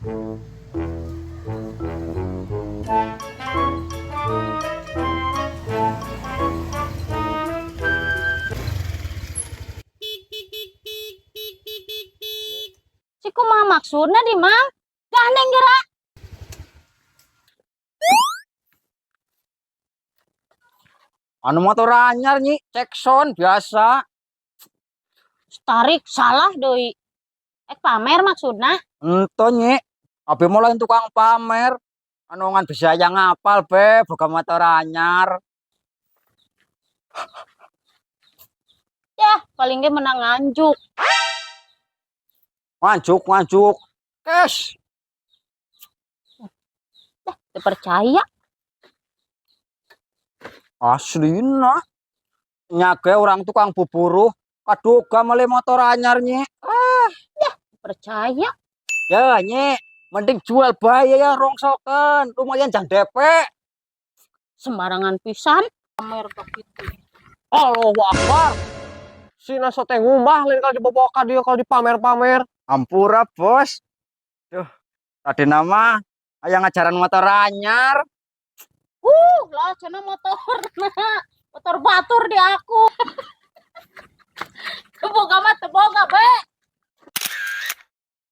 Si kumaha maksudna di, Mang? Gandeng geura. Anu motor anyar, Nyi, cek sound biasa. Tarik salah deui. Ek pamer maksudna? Ento, Nyi. Abi mau lain tukang pamer. Anu ngan bisa yang ngapal be boga motor anyar. Yah, paling ge menang nganjuk. Nganjuk, nganjuk. Cash. Dah, teu percaya. Aslina. Nyage orang tukang buburuh kaduga meuli motor anyar, Nyi. Ah, ya, percaya. Ya, Nyi, mending jual bae ya rongsokan, lumayan jang DP. Sembarangan pisan. Pamer begitu. Allahu Akbar. Si naso teh ngumbah lain kalau dibawa ka dieu kalau dipamer-pamer. Ampura, Bos. Duh, tadi nama aya ngajaran motor anyar. Lah cenah motor. Motor batur diaku.